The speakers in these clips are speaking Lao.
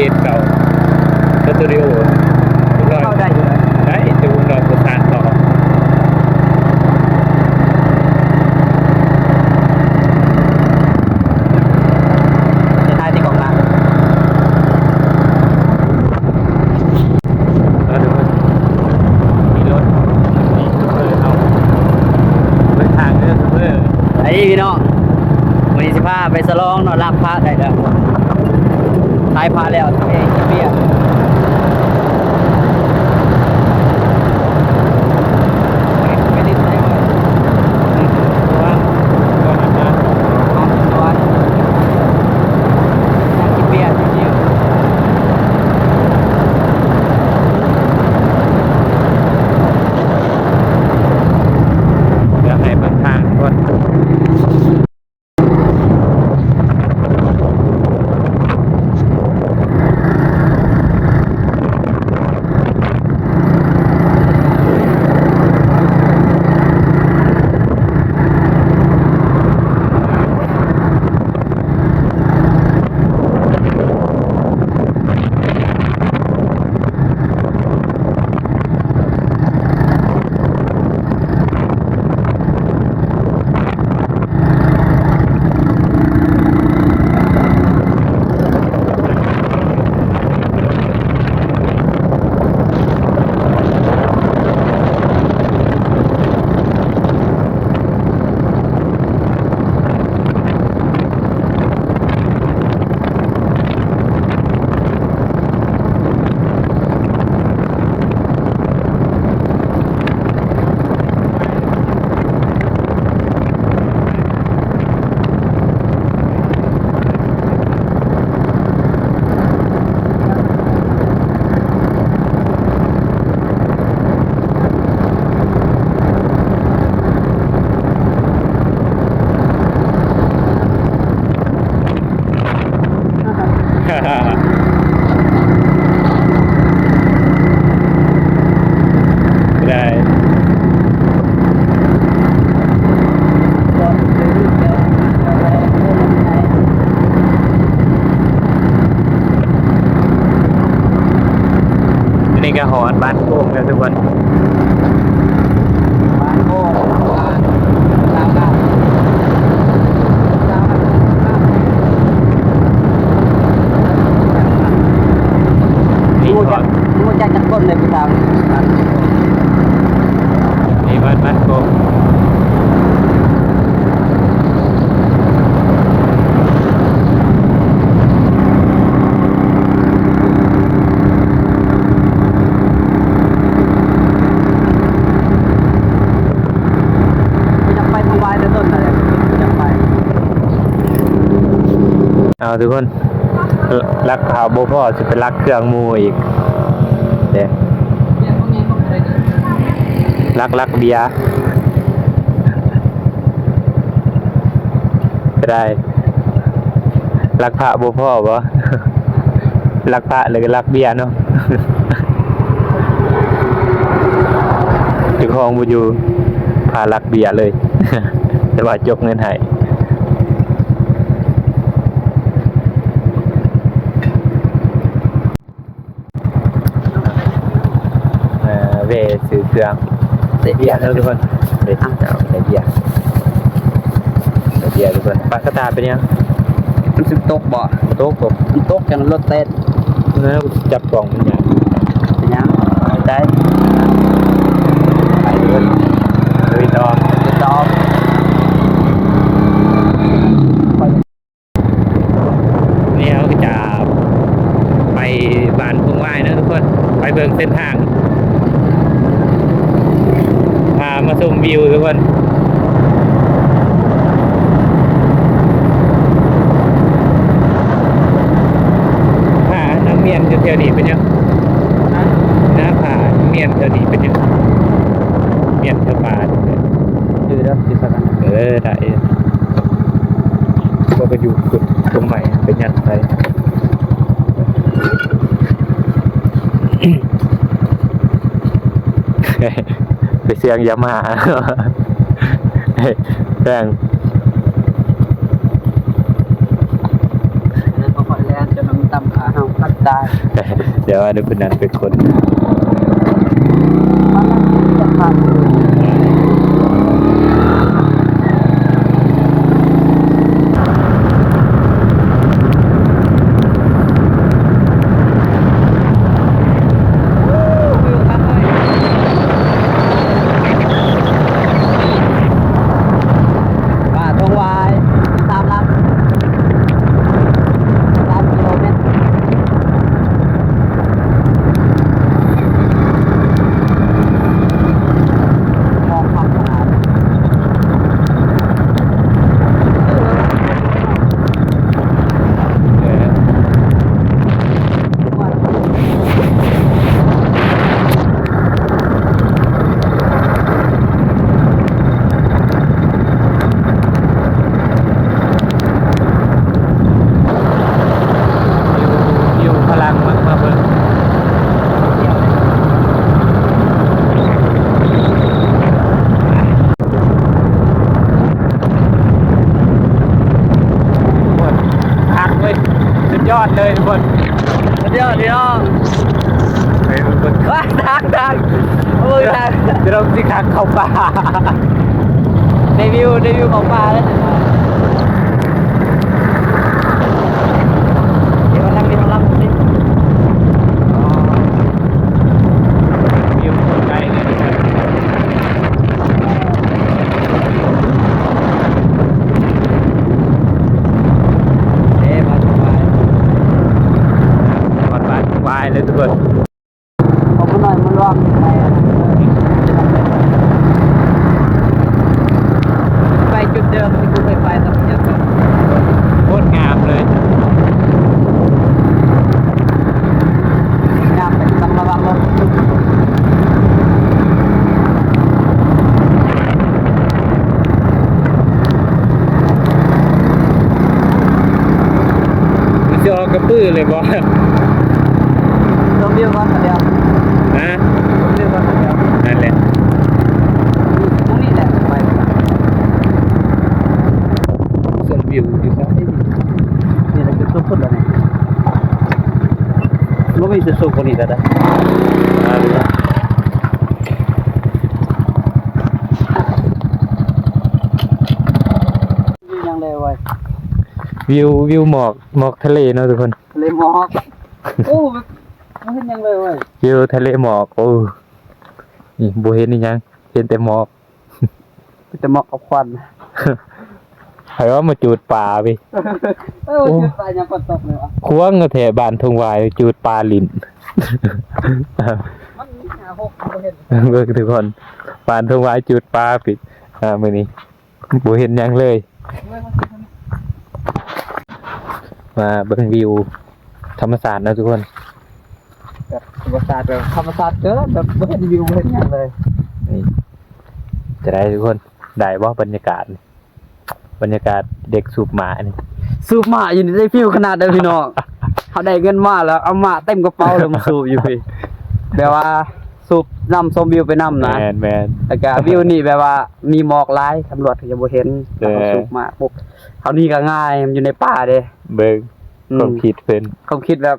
ເຂດເກົ່າ ສະຕູດິໂອ ເຂົ້າໄດ້ຢູ່ ໄດ້ ແຕ່ວ່າບໍ່ສານຕໍ່. ເສຍດາຍແຕ່ກ້ອງຫຼັງ. ເອີ ທຸກຄົນ ມີລົດ ມີຊູເຟີເຮົາ ເບິ່ງທາງເດີຊູເຟີ. ໄປພີ່ນ້ອງ ມື້ນີ້ຊິພາໄປສະຫຼອງເນາະ ລາບພະໄດ້ແລ້ວ ຂາຍພະແລ້ວ ເອ ເບຍ ໄປຫຼິ້ນໄດ້ບໍ່? ດຽວໃຫ້ເບິ່ງທາງກ່ອນ. ໄດ້ ອັນນີ້ກໍຮອດບ້ານໂຄກແລ້ວທຸກຄົນ. ຮູ້ຈັກ ຮູ້ຈັກຈັກຄົນເລີຍຜູ້ສາວ. ນີ້ວັດບ້ານໂຄກ. ຢາກໄປຖວາຍແຕ່ຕົ້ນນັ້ນແຫຼະ ຢາກໄປ. ເອົາທຸກຄົນ ລັກພະບໍ່ພໍ ຊິໄປລັກເຄື່ອງໝູ່ອີກເດ້. ລັກ ລັກເບຍ ໄດ້ ລັກພະບໍ່ພໍບໍ່? ລັກພະ ແລ້ວກໍລັກເບຍເນາະ. ເຈົ້າຂອງບໍ່ຢູ່ ພາລັກເບຍເລີຍ ແຕ່ວ່າຈົກເງິນໃຫ້. ເອີ ແວ່ຊື້ເຄື່ອງ ໄດ້ເບຍເດີທຸກຄົນ. ເອີ ເຈົ້າ ໄດ້ເບຍ ໄດ້ເບຍທຸກຄົນ. ປາກກະຕາເປັນຫຍັງ? ມັນຊິຕົກບໍ່? ຕົກບໍ່? ມັນຕົກຈັ່ງລົດເຕັນ. ເອີ ຈັບກ້ອງເປັນຫຍັງ? ເປັນຫຍັງ? ໄດ້ ໄປເດີ ລຸຍຕໍ່ ລຸຍຕໍ່. ນີ້ເຮົາກໍຈະໄປບ້ານໂພງວາຍເນາະທຸກຄົນ ໄປເບິ່ງເສັ້ນທາງ ພາມາຊົມວິວທຸກຄົນ. ຫານ້ຳມ້ຽນຢູ່ແຖວນີ້ເປັນຫຍັງ? ຫາ ໜ້າຜານ້ຳມ້ຽນແຖວນີ້ເປັນຫຍັງ? ມ້ຽນແຖວປ່ານີ້ ຈື່ເດີ ຢູ່ໃສກັນ? ເອີ ໄດ້. ບໍ່ໄປຢູ່ຈຸດຕົ້ນໄມ້ ໄປຍັດໃສ່ ໄປເຊື່ອງຢາມາ ແພງ. ອັນນັ້ນບໍ່ຄ່ອຍແລ່ນ ຈົນມັນຕຳຂາເຮົາ ຄັດຕ ຕາຍ ແຕ່ວ່າເດີຜູ້ນັ້ນເປັນຄົນ ປ່າທົ່ງຫວາຍ ສາມຫຼັກ ສາມກິໂລແມັດ ມອງຄຳຂະໜາດ ເອີ ຢູ່ພະລັງມັນມາເບິ່ງ ຄັກເວີຍ ສຸດຍອດເລີຍທຸກຄົນ ສຸດຍອດພີ່ນ້ອງ ໄປເບິ່ງ ວ້າ ທາງ ທາງ ໂອ້ຍ ທາງ ດຽວເຮົາຊິຂັບເຂົ້າປ່າ ໄດ້ວິວ ໄດ້ວິວເຂົ້າປ່າແລ້ວ ເດວນຳ ເດວນຳ ວິວໂຄດໄກເລີຍ ເດ້ ບ້ານວາຍ ຮອດບ້ານວາຍເລີຍທຸກຄົນ ເອົາມາໜ້ອຍມາລວມ ໄປຈຸດເດີມທີ່ກູເຄີຍໄປຕອນເປັນຫຍັງ ໂຄດງາມເລີຍ ຍາມໄປຕ້ອງລະວັງລົດ ມັນຊິອອກກະປື້ເລີຍບໍ່? ຊົມວິວກ່ອນ ດຽວ ຮະ? ຊົມວິວກ່ອນ ດຽວ ນັ້ນແຫຼະ ຕອງນີ້ແຫຼະ ໄປ ຊົມວິວຢູ່ໃສ? ນີ້ແຫຼະຈຸດສູງສຸດແລ້ວນີ້ ບໍ່ມີຈຸດສູງກວ່ານີ້ແລ້ວເດີ. ມີຫຍັງແດ່ເວີຍ? ວິວ ວິວໝອກ ໝອກທະເລເນາະທຸກຄົນ ທະເລໝອກ ໂອ້ ບໍ່ເຫັນຫຍັງເລີຍເວີຍ ວິວທະເລໝອກ ໂອ້ ນີ້ບໍ່ເຫັນອີ່ຫຍັງ ເຫັນແຕ່ໝອກ ມີແຕ່ໝອກກັບຄວັນ ໃຜວ່າມາຈູດປາເວີຍ ເອີ ຈູດປາຍາມຝົນຕົກເລີຍວະ ຂວາງແທ້ບ້ານທົ່ງຫວາຍ ຈູດປາຫຼິ້ນ ມັນມີຫ້າຫົກ ບໍ່ເຫັນ ເບິ່ງທຸກຄົນ ບ້ານທົ່ງຫວາຍຈູດປາປິດ ອ່າ ມື້ນີ້ ບໍ່ເຫັນຫຍັງເລີຍ ມາເບິ່ງວິວທຳມະຊາດເນາະທຸກຄົນ ແບບທຳມະຊາດ ແບບທຳມະຊາດເກີນ ແບບບໍ່ເຫັນວິວ ບໍ່ເຫັນຫຍັງເລີຍ ນີ້ ຈະໄດ້ທຸກຄົນ ໄດ້ບໍ່ບັນຍາກາດນີ້ ບັນຍາກາດເດັກສູບໝານີ້ ສູບໝາຢູ່ນີ້ໄດ້ຟີວຂະໜາດເດີພີ່ນ້ອງ ເຮົາໄດ້ເງິນມາແລ້ວ ເອົາໝາເຕັມກະເປົາແລ້ວມາສູບຢູ່ພີ້ ແບບວ່າສູບນຳ ຊົມວິວໄປນຳນະ ແມ່ນໆ ແລ້ວກະວິວນີ້ແບບວ່າ ມີໝອກຫຼາຍ ຕຳຫຼວດກໍຈະບໍ່ເຫັນ ເອີ ເຮົາກໍສູບມາປຸບ ເຮົາໜີກໍງ່າຍ ມັນຢູ່ໃນປ່າເດ້ ເບິ່ງ ອືມ ຄວາມຄິດເພິ່ນ ຄວາມຄິດແບບ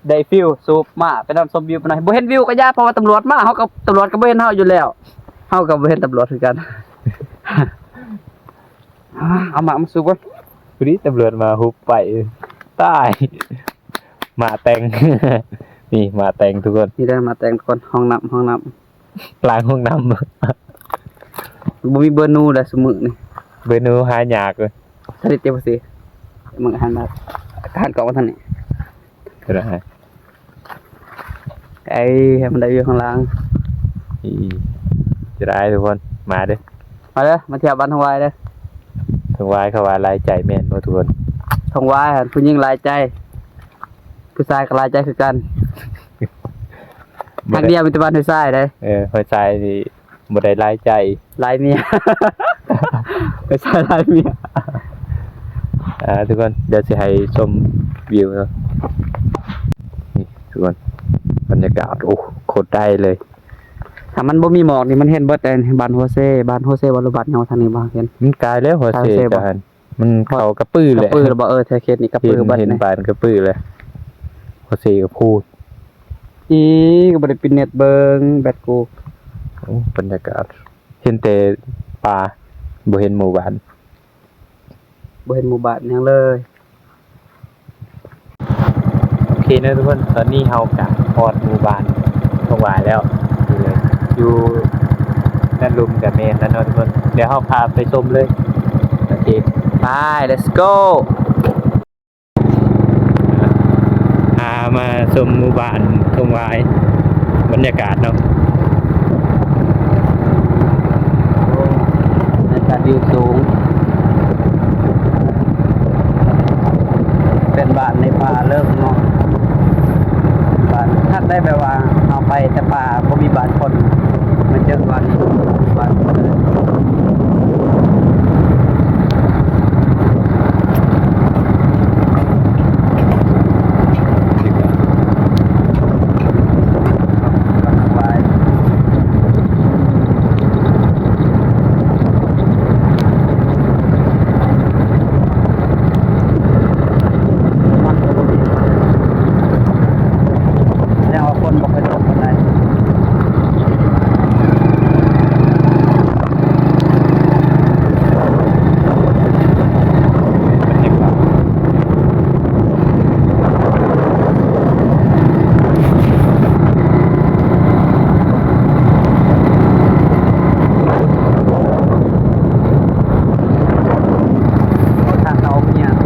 ໄດ້ຟີວ ສູບມາໄປນຳຊົມວິວໄປນຳ ບໍ່ເຫັນວິວກໍຢ່າ ເພາະວ່າຕຳຫຼວດມາ ເຮົາກໍ ຕຳຫຼວດກໍບໍ່ເຫັນເຮົາຢູ່ແລ້ວ ເຮົາກໍບໍ່ເຫັນຕຳຫຼວດຄືກັນ ເອົາມາ ເອົາມາສູບກ່ອນ ພໍດີຕຳຫຼວດມາຮຸບໄປ ຕາຍ ໝາແຕ່ງ ນີ້ໝາແຕ່ງທຸກຄົນ ນີ້ເດີໝາແຕ່ງທຸກຄົນ ຫ້ອງນ້ຳ ຫ້ອງນ້ຳ ລ້າງຫ້ອງນ້ຳ ບໍ່ມີເບີນູແລ້ວຊຸມື້ນີ້ ເບີນູຫາຍາກເລີຍ ສະລິດເຕັມຊິ ມຶງຫັນມາ ຫັນກ້ອງມາທາງນີ້ ເປັນໄງ? ເອີຍ ໃຫ້ມັນໄດ້ວິວຂ້າງຫຼັງ ອີ ຈະໄດ້ທຸກຄົນ ມາເດີ້ ມາເດີ້ ມາທ່ຽວບ້ານທົ່ງຫວາຍເດີ້ ທົ່ງຫວາຍເຂົາວ່າຫຼາຍໃຈແມ່ນບໍ່ທຸກຄົນ? ທົ່ງຫວາຍຫັ້ນຜູ້ຍິງຫຼາຍໃຈ ຜູ້ຊາຍກໍຫຼາຍໃຈຄືກັນ ບໍ່ໄດ້ ທາງດຽວມີແຕ່ບ້ານຫ້ວຍຊາຍເດ້ ເອີ ຫ້ວຍຊາຍນີ້ບໍ່ໄດ້ຫຼາຍໃຈ ຫຼາຍເມຍ ໄປໃສ່ຫຼາຍເມຍ ອ່າ ທຸກຄົນ ດຽວຊິໃຫ້ຊົມວິວເນາະ ນີ້ທຸກຄົນ ບັນຍາກາດ ໂອ້ ໂຄດໄດ້ເລີຍ ຖ້າມັນບໍ່ມີໝອກນີ້ມັນເຫັນເບິດເດ້ ບ້ານຫົວເຊ ບ້ານຫົວເຊບໍ່ ຫຼື ບ້ານຫຍັງທາງນີ້ບໍ່ເຫັນ ມັນກາຍແລ້ວຫົວເຊ ກາຍຫົວເຊບໍ່ ກະຫັ້ນ ມັນເຂົ້າກະປື້ແຫຼະ ກະປື້ແລ້ວບໍ່ ເອີ ແທ້ເຂດນີ້ກະປື້ ເຫັນ ເຫັນບ້ານກະປື້ແຫຼະ ພໍເຊກະພູດ ອີ ກະບໍ່ໄດ້ປິດເນັດເບິ່ງແບັດກູ. ໂອ້ ບັນຍາກາດ ເຫັນແຕ່ປ່າ ບໍ່ເຫັນໝູ່ບ້ານ. ບໍ່ເຫັນໝູ່ບ້ານຫຍັງເລີຍ. ໂອເຄເນາະທຸກຄົນ, ຕອນນີ້ເຮົາກະຮອດໝູ່ບ້ານທົ່ງຫວາຍແລ້ວ ຢູ່ດ້ານລຸ່ມກະແມ່ນແລ້ວເນາະທຸກຄົນ. ດຽວເຮົາພາໄປຊົມເລີຍ. ໂອເຄ ໄປ let's go. ພາມາຊົມໝູ່ບ້ານທົ່ງຫວາຍ ບັນຍາກາດເນາະ ບັນຍາກາດວິວສູງ ເປັນບ້ານໃນປ່າເລີກເນາະ. ບ້ານຄັກໄດ໋ ແບບວ່າເຮົາໄປແຕ່ປ່າ ບໍ່ມີບ້ານຄົນ ມາເຈີບ້ານນີ້ ບ້ານຄົນເລີຍ. ແຕ່ວ່າຄົນບໍ່ຄ່ອຍຕົກປານໃດ. ໂອ້ ໄປທາງເກົ່າເມຍ ໂ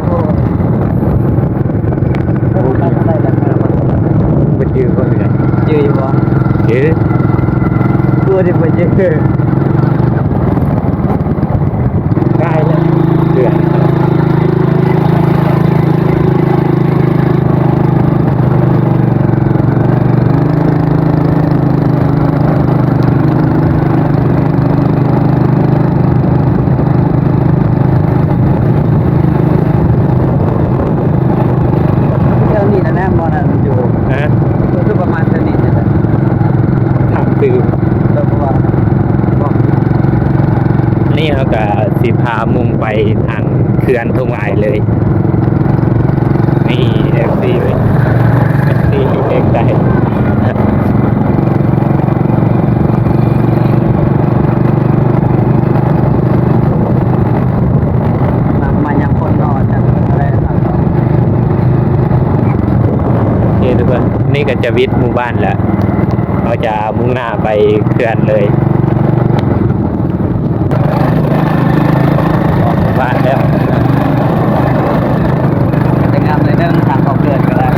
ອ້ ໄປທາງໃດແລ້ວ ບໍ່ຈື່ບໍ່ເຫຼືອ ຈື່ຢູ່ບໍ່? ຈື່ ຄືວ່າຊິບໍ່ຈື່. ກາຍແລ້ວ ເດືອນ ແຖວນີ້ນະ ແນມບໍ່ນັ້ນຢູ່ ຮະ? ຄືປະມານແຖວນີ້ນີ້ແຫຼະ ຖາມຊື່ ເຈົ້າບໍ່ວ່າ ນີ້ເຮົາກະຊິພາມຸ່ງໄປທາງເຂື່ອນທົ່ງຫວາຍເລີຍ. ນີ້ ເອັຟຊີ ເອີຍ ເອັຟຊີ ເອັກໄຊ ມາ ມາຍາມຝົນເນາະ ຈະໄດ້ ໂອເຄທຸກຄົນ ນີ້ກະຈະວິດໝູ່ບ້ານແລ້ວ ເຮົາຈະມຸ່ງໜ້າໄປເຂື່ອນເລີຍ. ອອກໝູ່ບ້ານແລ້ວ ແຕ່ງາມໜ້ອຍໜຶ່ງ ທາງເຂົ້າເຂື່ອນກະໄດ້.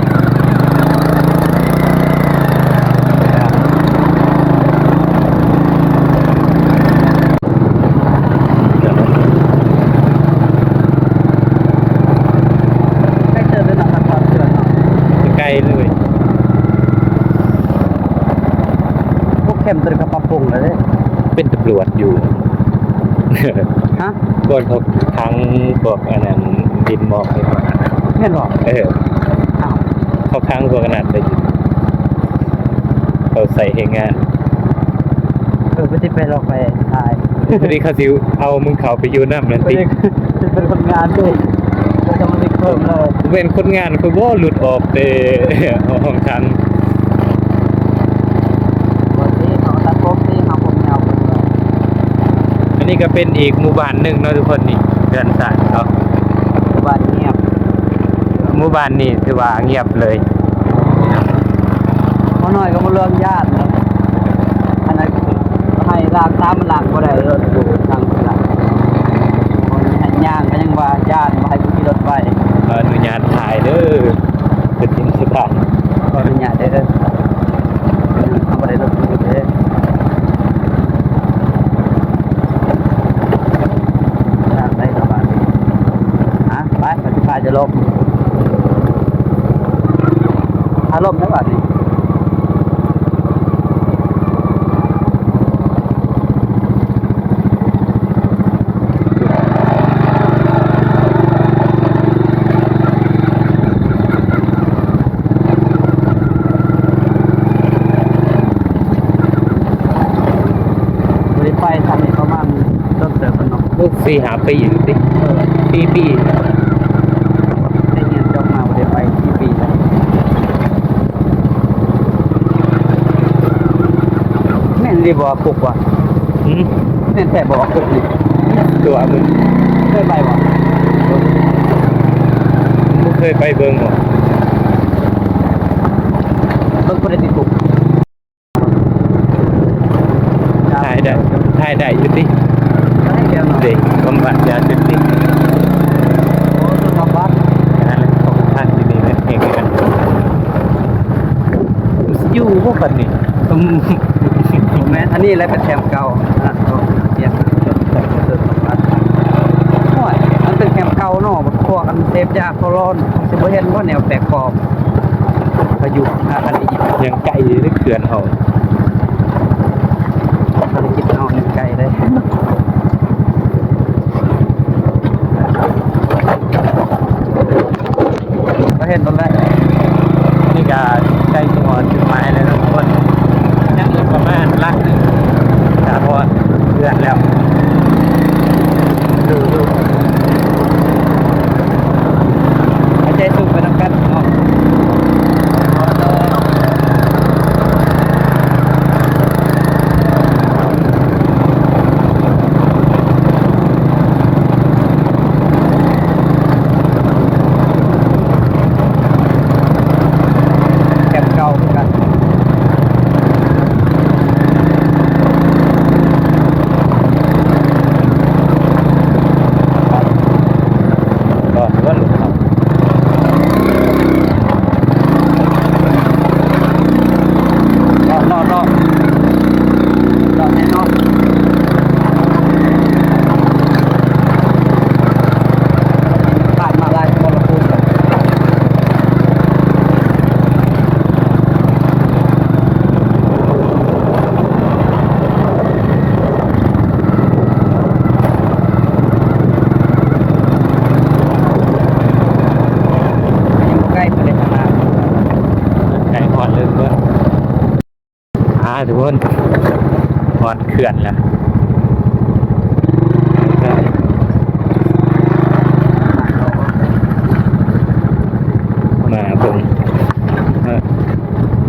ໃກ້ເຕີບເລີຍເນາະ ທາງເຂົ້າເຂື່ອນເນາະ ໃກ້ເລີຍ. ພວກແຄມໂຕນີ້ເຂົາປັບປຸງແລ້ວເດ້ ເປັນຕຳຫຼວດຢູ່ ຮະ? ບ່ອນເຂົາຂັງພວກອັນນັ້ນ ດິນໝອກນີ້ ແມ່ນບໍ່? ເອີ ອ້າວ ເຂົາຂັງພວກອັນນັ້ນໄວ້ຢູ່ ເຂົາໃຊ້ແຮງງານ. ເອີ ບໍ່ໄດ້ໄປລອກໄປຖ່າຍ ພໍດີເຂົາຊິເອົາມຶງເຂົ້າໄປຢູ່ນຳນັ້ນຕິ ເປັນຄົນງານເດ້ ເປັນສະມາຊິກເພີ່ມເລີຍ. ແມ່ນຄົນງານຂ້ອຍບໍ່ ຫຼຸດອອກແຕ່ຫ້ອງຂັງ. ອັນນີ້ກະເປັນອີກໝູ່ບ້ານໜຶ່ງເນາະທຸກຄົນ ນີ້ເຮືອນຊານເຂົາ. ໝູ່ບ້ານງຽບ ໝູ່ບ້ານນີ້ຖືວ່າງຽບເລີຍ. ບໍ່ໜ້ອຍກະບໍ່ເລື່ອງຢ້ານເນາະ ອັນນັ້ນໃຫ້ລາກຕາມມັນລາກບໍ່ໄດ້ ລົດຢູ່ທາງພຸ້ນລະ ຍ່າງກະຍັງວ່າຢ້ານ ບໍ່ໃຫ້ຜູ້ຂີ່ລົດໄປ. ຂໍອະນຸຍາດຖ່າຍເດີ ເປັນສິ່ງສະບາຍ ຂໍອະນຸຍາດເດີ ເຮົາບໍ່ໄດ້ລົບຫຼູ່ເດີ. ທາງໃດລະບາດນີ້ ຮະ? ໄປ ໄປ ຊິພາຈະລົບ ອາລົມໃດບາດນີ້. ບໍ່ໄດ້ໄປທາງນີ້ປະມານດົນເຕີບແລ້ວເນາະ ໂອ້ ສີ່ຫ້າປີແລ້ວຕິ ເອີ ສີ່ປີ ໄດ້ຮຽນຈົບມາບໍ່ໄດ້ໄປສີ່ປີແລ້ວ. ນີ້ບໍ່ ຄຸກວະ? ຫືມ? ແມ່ນແທ້ບໍ່ ຄຸກນີ້? ຕົວະມຶງ ເຄີຍໄປບໍ່? ບໍ່ເຄີຍໄປເບິ່ງບໍ່? ເບິ່ງຜູ້ໃດຕິດຄຸກ. ຖ່າຍໄດ້ ຖ່າຍໄດ້ຢູ່ຕິ? ໄດ້ແລ້ວເນາະ ເດ້ ບຳບັດຢາເສບຕິດ. ໂອ້ ຈຸດບຳບັດ ອັນນັ້ນແຫຼະ ຂອງທ່ານທີ່ນີ້ແມ່ນເອງກັນ ຢູ່ບໍ່ບັດນີ້? ອືມ ບໍ່ແມ່ນ ອັນນີ້ແຫຼະເປັນແຄມເກົ່າ ອັນນັ້ນກໍປ່ຽນຈຸດບຳບັດ. ໂອ້ຍ ມັນເປັນແຄມເກົ່າເນາະ ພວກອັນເສບຢາເຂົາລອນ ຊິບໍ່ເຫັນບໍ່ແນວແປກປອມ. ພາຍຸ ອາ ອັນນີ້ ຍັງໄກເດ້ເຂື່ອນເຮົາ ພາລະກິດເຮົາຍັງໄກເດ້. ກໍເຫັນໂດນແລ້ວ ນີ້ກໍໃກ້ຊິຮອດຈຸດໝາຍແລ້ວເນາະທຸກຄົນ ຍັງອີກປະມານຫຼັກໜຶ່ງ ກໍຮອດເຮືອນແລ້ວ. ສູ້ໆ ຫາຍໃຈສູບໄປນຳກັນເນາະ. ແຄມເກົ່າຄືກັນ ລອດເບິ່ງ ລອດ ລອດ ລອດ ລອດແນ່ນອນ. ຜ່ານມາຫຼາຍສະມະລະພູມແລ້ວ. ຍັງບໍ່ໃກ້ປານໃດຂະໜາດ ໃກ້ຮອດເລີຍເບິ່ງ. ອ່າ ທຸກຄົນ ຮອດເຂື່ອນແລ້ວ ມາເບິ່ງ ມາ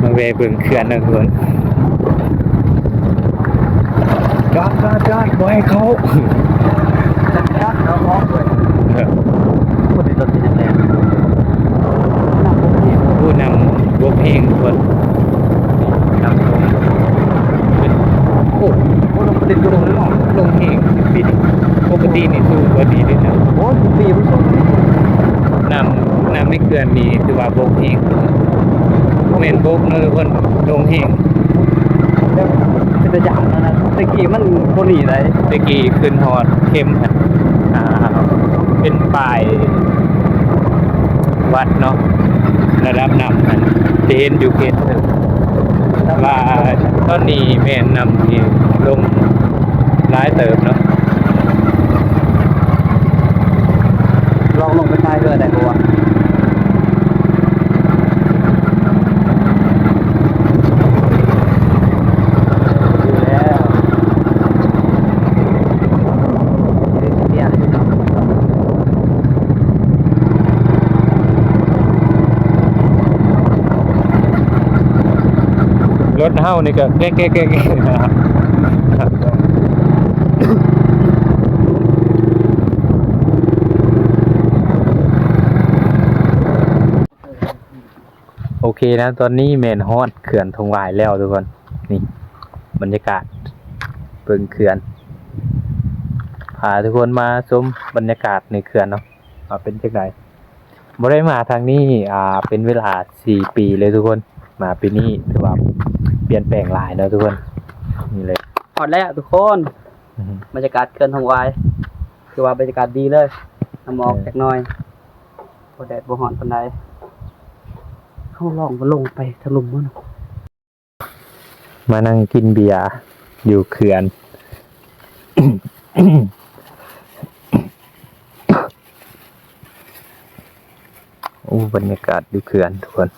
ມາແວ່ເບິ່ງເຂື່ອນເນາະທຸກຄົນ. ຈອດ ຈອດ ຈອດ ບໍ່ໃຫ້ເຂົ້າ ຈອດ ຈອດ ເຂົ້າອອກເວີຍ. ເອີ ໂອ້ ລົດເປັນຫຍັງແດ່ ນ້ຳບົກແຮງ ໂອ້ ນ້ຳບົກແຮງທຸກຄົນ ນ້ຳລົງ ໂອ້ ລົງແຮງ ປິດ ປົກກະຕິນີ້ສູງກວ່ານີ້ເດ້. ໂອ້ ປີມັນສູງ ນ້ຳ ນ້ຳໃນເຂື່ອນນີ້ຖືວ່າບົກແຮງ ບໍ່ແມ່ນບົກເນາະທຸກຄົນ ລົງແຮງ. ແບບເປັນຕາຢ້ານຫັ້ນນະ ແຕ່ກີ້ມັນບໍ່ນີ້ໃດ ແຕ່ກີ້ຂຶ້ນຮອດເຂັມຫັ້ນ ອ່າ ເປັນປ້າຍວັດເນາະ ລະດັບນ້ຳຫັ້ນ ຈະເຫັນຢູ່ເຂດເທິງ ແຕ່ວ່າຕອນນີ້ແມ່ນນ້ຳນີ້ລົງຫຼາຍເຕີບເນາະ. ລອງລົງໄປທ້າຍເຮືອໄດ້ບໍ່ວະ? ລົດເຮົານີ້ກໍແກະໆໆ. ໂອເຄນະ ຕອນນີ້ແມ່ນຮອດເຂື່ອນທົ່ງຫວາຍແລ້ວທຸກຄົນ. ນີ້ ບັນຍາກາດເບິ່ງເຂື່ອນ ພາທຸກຄົນມາຊົມບັນຍາກາດໃນເຂື່ອນເນາະ ວ່າເປັນຈັ່ງໃດ. ບໍ່ໄດ້ມາທາງນີ້ ອ່າ ເປັນເວລາສີ່ປີເລີຍທຸກຄົນ. ມາປີນີ້ຖືວ່າປ່ຽນແປງຫຼາຍເນາະທຸກຄົນ. ນີ້ເລີຍ ຮອດແລ້ວທຸກຄົນ. ອືຮຶ ບັນຍາກາດເຂື່ອນທົ່ງຫວາຍ ຖືວ່າບັນຍາກາດດີເລີຍ ນ້ຳອອກ ເອີ ຈັກໜ້ອຍ ບໍ່ແດດບໍ່ຮ້ອນປານໃດ. ເຮົາລອງວ່າລົງໄປທະລຸມບໍ່ເນາະ. ມານັ່ງກິນເບຍຢູ່ເຂື່ອນ. ໂອ້ ບັນຍາກາດຢູ່ເຂື່ອນທຸກຄົນ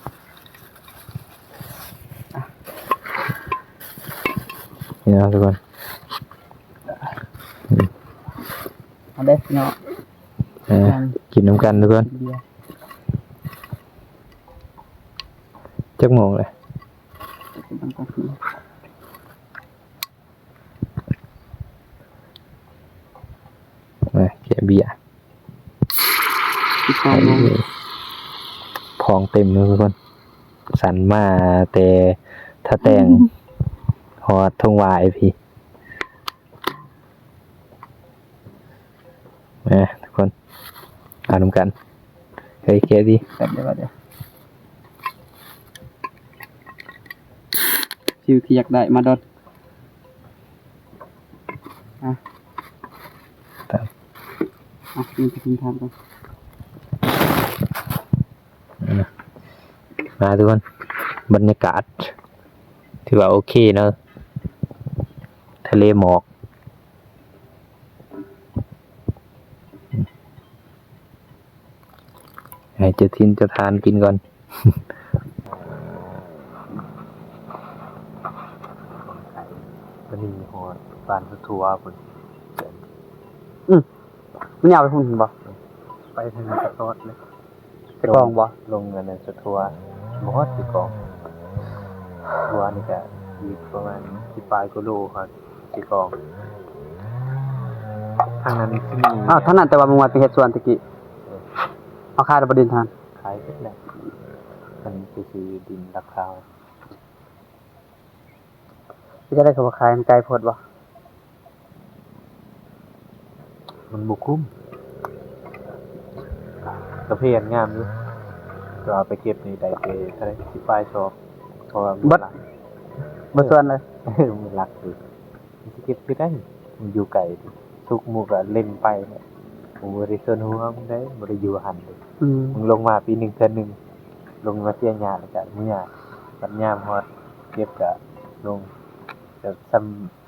ນີ້ເນາະທຸກຄົນ. ເອົາເດ້ເນາະ ເອີ ກິນນຳກັນທຸກຄົນ. ເບຍ ຈັກໂມງແລ້ວ? ຈັກໂມງ? ກາງຄືນ. ແກະເບຍ ສິບສອງໂມງ ພອງເຕັມເລີຍທຸກຄົນ ສັ່ນມາແຕ່ທ່າແຕ່ງ ຮອດທົ່ງຫວາຍພີ້. ມາທຸກຄົນ ເອົານຳກັນ ເຮີ້ຍ ແກະດີ ແກະເລີຍ ແກະເລີຍ ຊິວທີ່ຢາກໄດ້ມາດອດ ອ່ະ ອ່ະ ກິນໄປກິນທານກ່ອນ. ມາທຸກຄົນ ບັນຍາກາດຖືວ່າໂອເຄເນາະ ທະເລໝອກ ໃຫ້ເຈົ້າຖິ່ນເຈົ້າຖານກິນກ່ອນ. ຕອນນີ້ຮອດບ້ານສະຖົວພຸ້ນ ອືມ ມັນຍາວໄປພຸ້ນບໍ່? ໄປທາງສະຕອດເລີຍ. ເຊກອງບໍ່? ລົງອັນນັ້ນສະຖົວ ບໍ່ຮອດເຊກອງ ສະຖົວນີ້ກະຢູ່ປະມານສິບປາຍກວ່າໂລຮອດເຊກອງ. ທາງນັ້ນ ອ້າວ ທາງນັ້ນ ແຕ່ວ່າມຶງວ່າໄປເຮັດສວນຕະກີ້ ເອີ ເຮົາຂາຍແລ້ວບໍ່ດິນຫັ້ນ? ຂາຍເບິດແລ້ວ ອັນໄປຊື້ດິນລັກຄາ. ເຮັດຈັ່ງໃດ ເຂົາວ່າຂາຍມັນໄກໂພດບໍ່? ມັນບໍ່ຄຸ້ມ ກາແຟງາມຢູ່ ແຕ່ວ່າໄປເກັບນີ້ໄດ້ແຕ່ເທົ່າໃດ ສິບປາຍຊອກ ເພາະວ່າມັນ ເບິດ ບໍ່ຊວນເລີຍ ມັນລັກຢູ່. ມັນຊິເກັບຄືໃດ ມັນຢູ່ໄກ ສຸກໝູ່ກະເລັງໄປແຫຼະ ບໍ່ໄດ້ສ່ວນຮ່ວມໃດ ບໍ່ໄດ້ຢູ່ຫັ້ນເດ້. ອືມ ມຶງລົງມາປີໜຶ່ງເທື່ອໜຶ່ງ ລົງມາເສຍຫຍ້າແລ້ວກະເມືອ ບັດຍາມຮອດເກັບກະລົງ ກະສ່ຳ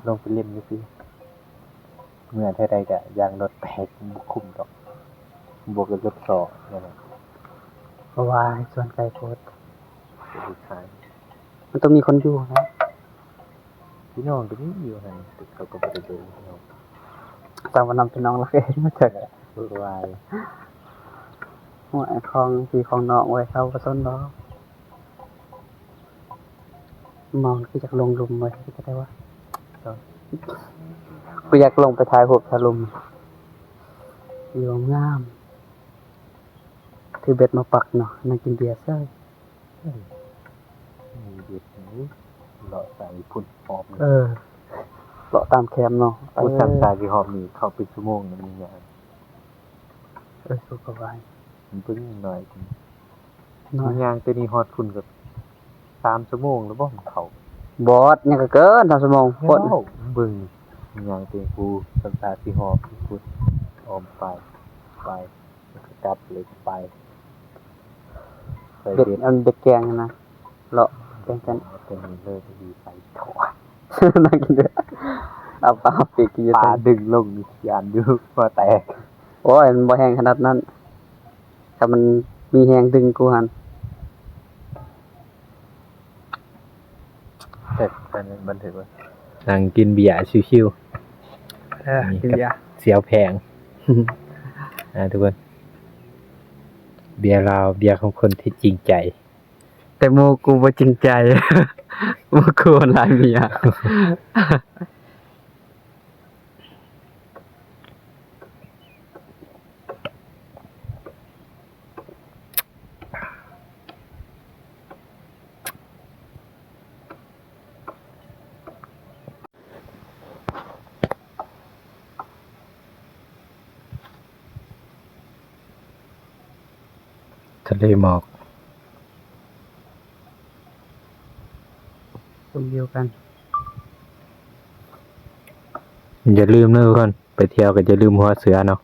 ລົງໄປເຫຼັ້ນຊື່ໆ ເມື່ອເທື່ອໃດກະຢາງລົດແຕກ ບໍ່ຄຸ້ມດອກ ບວກກັບລົດສໍແນວນັ້ນ ເພາະວ່າສວນໄກໂພດ ມັນຕ້ອງມີຄົນຢູ່ນະ. ພີ່ນ້ອງກໍມີຢູ່ຫັ້ນ ແຕ່ເຂົາກໍບໍ່ໄດ້ເບິ່ງພີ່ນ້ອງ ສາວນຳພີ່ນ້ອງລາວເອງມາຈາກ ເອີ ວ່າ ໂອ້ຍ ຂອງພີ່ຂອງນ້ອງເວີຍ ເຂົາບໍ່ສົນດອກ. ມອງຄືຢາກລົງລຸ່ມເວີຍ ເຮັດຈັ່ງໃດວະ ຄືຢາກລົງໄປຖ່າຍຮູບຖ່າຍລົມ ວິວງາມ ຖືເບັດມາປັກເນາະ ນັ່ງກິນເບຍເຊີຍ. ເອີ ມີເບັດຢູ່ ເລາະໃສ່ພຸ້ນຮອບ ເອີ ເລາະຕາມແຄມເນາະ. ໂອ້ ເອີ ສັງສາຊິຮອບນີ້ເຂົ້າເປັນຊົ່ວໂມງນະ ມີຫຍັງ ເອີ ສຸກກະໄວ ມັນເບິ່ງໜ້ອຍ ຍ່າງແຕ່ນີ້ຮອດພຸ້ນກໍສາມຊົ່ວໂມງແລ້ວບໍ່ ມັນເຂົ້າ ບອດ ຍັງກະເກີນສາມຊົ່ວໂມງ ເບິ່ງຍ່າງແຕ່ຜູ້ ສັງສາຊິຮອບພຸ້ນ ອ້ອມໄປ ໄປ ແລ້ວກໍກັບເລີຍໄປ ໄປເຮັດ ເຮັດອັນເດັກແກງຫັ້ນນະ ເລາະແກງກັນ ເອົາແຕ່ນີ້ເລີຍ ດີໄປໂທ ນັ່ງກິນເບຍ ເອົາປາປີກກິນຢູ່ ປາດຶງລົງ ຢ້ານຢູ່ ຫົວແຕກ. ໂອ້ຍ ມັນບໍ່ແຮງຂະໜາດນັ້ນ ຖ້າມັນມີແຮງດຶງກູຫັ້ນ ແຊບ ອັນນັ້ນບັນທຶກໄວ້ ນັ່ງກິນເບຍຊິວໆ ເອີ ກິນເບຍ ສຽວແພງ ອ່າ ທຸກຄົນ ເບຍລາວ ເບຍຂອງຄົນທີ່ຈິງໃຈ. ແຕ່ໝູ່ກູບໍ່ຈິງໃຈ ໝູ່ກູຫຼາຍເມຍ. ທະເລໝອກ ຊົມວິວກັນ. ຢ່າລືມເດີທຸກຄົນ ໄປທ່ຽວກໍຢ່າລືມຫົວເສືອເນາະ.